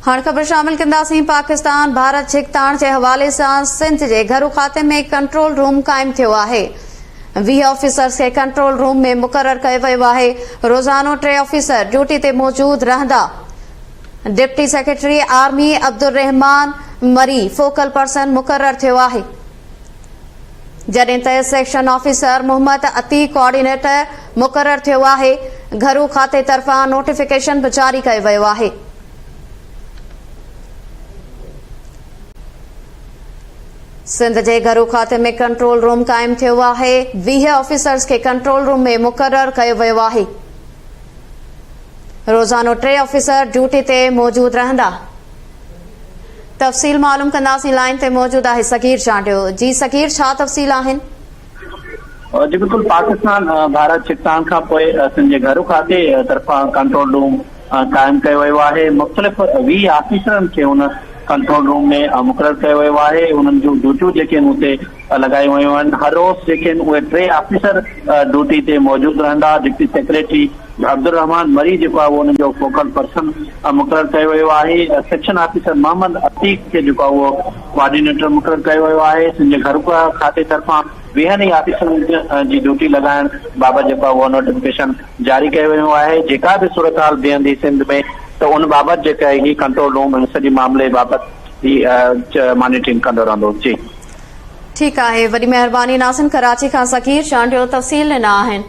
هاڻ خبر شامل ڪنداسين پاڪستان ڀارت ڇڪتاڻ جي حوالي سان سنڌ جي گهرو کاتي ۾ ڪنٽرول روم قائم ٿيو آهي 20 آفيسرز کي ڪنٽرول روم ۾ مقرر ڪيو ويو آهي روزانو ٽي آفيسر ڊيوٽي تي موجود رهندا deputy secretary army Abdulrahman Marri focal person مقرر ٿيو آهي جڏهن ته section officer Muhammad Atiq coordinator مقرر ٿيو آهي، گهرو کاتي طرفان نوٽيفڪيشن به جاري ڪيو ويو آهي. سنڌ جي گهرو کاتي ۾ ڪنٽرول روم قائم ٿيو آهي، 20 آفيسرز کي ڪنٽرول روم ۾ مقرر ڪيو ويو آهي، روزانو ٽي آفيسر ڊيوٽي تي موجود رهندا. تفصيل معلوم ڪنداسين لائين تي موجود آهي صغير چانڊيو جي صغير ڇا تفصيل آهن؟ جي بلڪل پاڪستان ڀارت ڇڪتاڻ کان پوء سنڌ جي گهرو کاتي طرفان ڪنٽرول روم قائم ڪيو ويو آهي مختلف 20 آفيسرن کي ان ڪنٽرول روم ۾ مقرر ڪيو ويو آهي انهن جون ڊيوٽيون جيڪي آهن اتي لڳايون ويون آهن هر روز جيڪي آهن اهي ٽي آفيسر ڊيوٽي تي موجود رهندا ڊپٽي سيڪريٽري عبدالرحمان مري جيڪو آهي اهو ان جو فوڪل پرسن مقرر ڪيو ويو آهي، سيڪشن آفيسر محمد عتيق کي جيڪو آهي اهو ڪوآرڊينيٽر مقرر ڪيو ويو آهي، سنڌ جي گهرو کاتي طرفان ويهن ئي آفيسرن جي ڊيوٽي لڳائڻ بابت جيڪو آهي اهو نوٽيفڪيشن جاري ڪيو ويو آهي، جيڪا به صورتحال بيهندي سنڌ ۾ ته ان بابت جيڪا هي ڪنٽرول روم ان سڄي معاملي بابت هي مانيٽرنگ ڪندو رهندو جي. ٺيڪ آهي وڏي مهرباني ناظرين ڪراچي کان صغير چانڊيو تفصيل ڏنا آهن.